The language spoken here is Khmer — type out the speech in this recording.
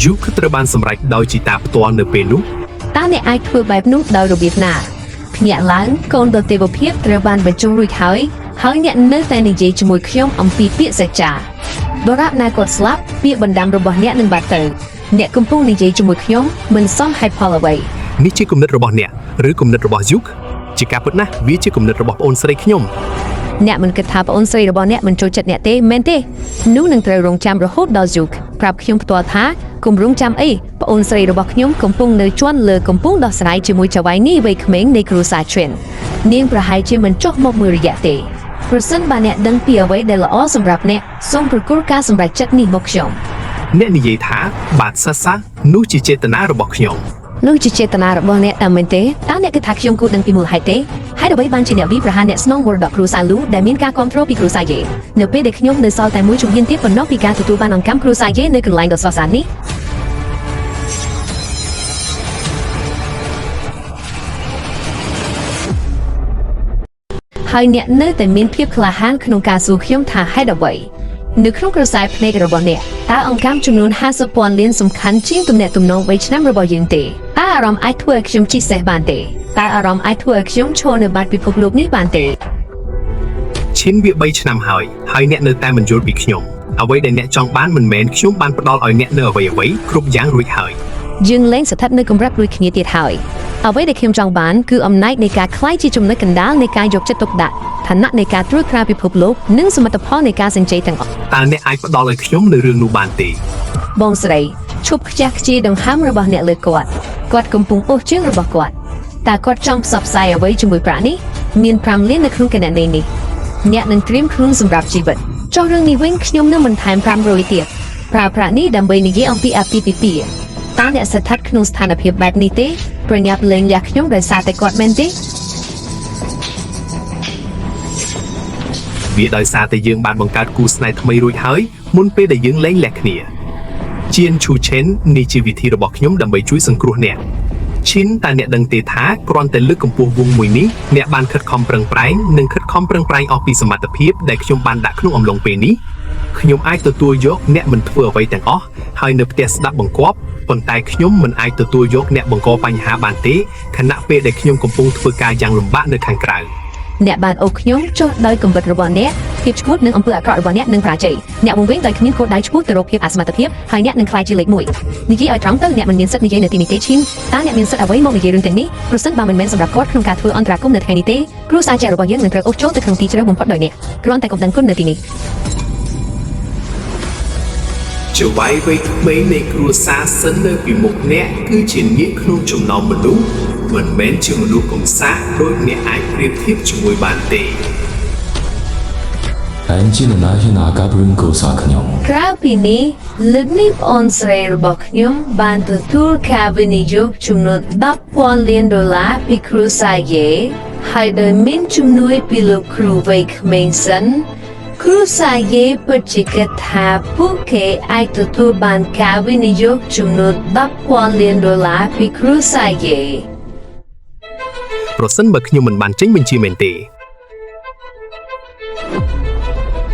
យូត្រូវបានសម្រេចដោយជីតាផ្ទាល់នៅពេលនោះ តើអ្នកអាចធ្វើបែបនោះដោយរបៀបណាភ្ញាក់ឡើងកូនដ៏ទេវភាពត្រូវបានបញ្ចុះរួចហើយហើយអ្នកនៅតែនិយាយជាមួយខ្ញុំអំពីពាក្យសច្ចាដរាបណាគាត់ស្លាប់ពាក្យបណ្ដាំរបស់អ្នកនឹងបាត់ទៅអ្នកកំពុងនិយាយជាមួយខ្ញុំមិនសមហេតុផលអ្វី នេះជាគំនិតរបស់អ្នកឬគំនិតរបស់យូជាការពិតណាស់វាជាគំនិតរបស់ប្អូនស្រីខ្ញុំ អ្នកមិនគិតថាប្អូនស្រីរបស់អ្នកមិនចូលចិត្តអ្នកទេមែនទេនោះនឹងត្រូវរងចាំរហូតដល់យូប្រាប់ខ្ញុំផ្ទាល់ថាគុំរងចាំអីប្អូនស្រីរបស់ខ្ញុំកំពុងនៅជាន់លើកំពុងដោះស្រាយជាមួយចៅហ្វាយនេះវ័យក្មេងនៃគ្រួសារឈិននាងប្រហែលជាមិនចុះមកមួយរយៈទេប្រសិនបើអ្នកដឹងពីអ្វីដែលល្អសម្រាប់អ្នកសូមប្រគល់ការសម្រេចចិត្តនេះមកខ្ញុំ អ្នកនិយាយថាបាទសាសានោះជាចេតនារបស់ខ្ញុំ នោះជាចេតនារបស់អ្នកតែមែនទេតើអ្នកគិតថាខ្ញុំគួរដឹងពីមូលហេតុទេហេតុអ្វីបានជាអ្នកវិប្រហារអ្នកស្នងមរតកគ្រួសារលូដែលមានការគ្រប់គ្រងពីគ្រួសារយេនៅពេលដែលខ្ញុំនៅសល់តែមួយជំហានទៀតប៉ុណ្ណោះពីការទទួលបានអង្កាំគ្រួសារយេនៅកន្លែងដ៏ស្រស់ស្អាតនេះហើយអ្នកនៅតែមានភាពក្លាហានក្នុងការសួរខ្ញុំថាហេតុអ្វីនៅក្នុងក្រសែភ្នែករបស់អ្នកតើអង្កាំចំនួន50ពាន់លានសំខាន់ជាងទំនាក់ទំនង3ឆ្នាំរបស់យើងទេតើអារម្មណ៍អាចធ្វើឲ្យខ្ញុំជិះសេះបានទេតើអារម្មណ៍អាចធ្វើឲ្យខ្ញុំឈរនៅបាតពិភពលោកនេះបានទេ ឈិនវា3ឆ្នាំហើយហើយអ្នកនៅតែមិនយល់ពីខ្ញុំអ្វីដែលអ្នកចង់បានមិនមែនខ្ញុំបានផ្ដល់ឲ្យអ្នកនៅអ្វីអ្វីគ្រប់យ៉ាងរួចហើយ យើងលែងស្ថិតនៅកម្រិតដូចគ្នាទៀតហើយអ្វីដែលខ្ញុំចង់បានគឺអំណាចនៃការក្លាយជាចំណុចកណ្ដាលនៃការយកចិត្តទុកដាក់ឋានៈនៃការត្រួតត្រាពិភពលោកនិងសមិទ្ធផលនៃការសញ្ជ័យទាំងអស់ តើអ្នកអាចផ្ដល់ឲ្យខ្ញុំនៅរឿងនោះបានទេ បងស្រីឈប់ខ្ជះខ្ជាយដង្ហើមរបស់អ្នកលើគាត់គាត់កំពុងអូសជើងរបស់គាត់តើគាត់ចង់ផ្សព្វផ្សាយអ្វីជាមួយប្រាក់នេះមាន5លាននៅក្នុងគណនីនេះអ្នកនឹងត្រៀមខ្លួនសម្រាប់ជីវិតចុះរឿងនេះវិញខ្ញុំនឹងបន្ថែម500ទៀតប្រើប្រាក់នេះដើម្បីនិយាយអំពីអាពាហ៍ពិពាហ៍តើអ្នកស្ថិតក្នុងស្ថានភាពបែបនេះទេប្រញាប់លែងលះខ្ញុំដោយសារតែគាត់មែនទេ វាដោយសារតែយើងបានបង្កើតគូស្នេហ៍ថ្មីរួចហើយមុនពេលដែលយើងលែងលះគ្នាជៀនឈូឆេននេះជាវិធីរបស់ខ្ញុំដើម្បីជួយសង្គ្រោះអ្នកឈិនតើអ្នកដឹងទេថាគ្រាន់តែលើកកម្ពស់វងមួយនេះអ្នកបានខិតខំប្រឹងប្រែងនិងខិតខំប្រឹងប្រែងអស់ពីសមត្ថភាពដែលខ្ញុំបានដាក់ក្នុងអំឡុងពេលនេះខ្ញុំអាចទទួលយកអ្នកមិនធ្វើអ្វីទាំងអស់ហើយនៅផ្ទះស្ដាប់បង្គាប់ប៉ុន្តែខ្ញុំមិនអាចទទួលយកអ្នកបង្កបញ្ហាបានទេខណៈពេលដែលខ្ញុំកំពុងធ្វើការយ៉ាងលំបាកនៅខាងក្រៅ អ្នកបានអូសខ្ញុំចុះដោយកម្រិតរបស់អ្នកភាពឈួតនិងអំពើអាក្រក់របស់អ្នកនឹងប្រាជ័យអ្នកវង្វេងដោយគ្មានគោលដៅឆ្ពោះទៅរកភាពអសមត្ថភាពហើយអ្នកនឹងក្លាយជាលេខ1និយាយឲ្យត្រង់ទៅអ្នកមិនមានសិទ្ធិនិយាយនៅទីនេះទេឈីមតើអ្នកមានសិទ្ធិអ្វីមកនិយាយរឿងទាំងនេះប្រសិនបើមិនមែនសម្រាប់គាត់ក្នុងការធ្វើអន្តរាគមន៍នៅថ្ងៃនេះទេគ្រួសារចែករបស់យើងនឹងត្រូវអូសចូលទៅក្នុងទីជ្រៅបំផុតដោយអ្នកគ្រាន់តែកុំដឹងគុណនៅទីនេះ ចៅវាយវ័យក្មេងនៃគ្រួសារសិននៅពីមុខអ្នកគឺជានាគក្នុងចំណោមមនុស្សមិនមែនជាមនុស្សកំសាកដូចអ្នកអាចប្រៀបធៀបជាមួយបានទេ អែមជានរណាហ៊ានអាកាបរឿងកោសាខ្ញុំ ក្រៅពីនេះលើកនេះប្អូនស្រីរបស់ខ្ញុំបានទទួលការវិនិយោគចំនួន10,000លានដុល្លារពីគ្រួសារយេហើយដោយមានជំនួយពីលោកគ្រូវ័យក្មេងសិនគ្រួសារយេពិតជាគិតថាពួកគេអាចទទួលបានការវិនិយោគចំនួន10,000លានដុល្លារពីគ្រួសារយេ ប្រសិនបើខ្ញុំមិនបានចេញបញ្ជាមែនទេ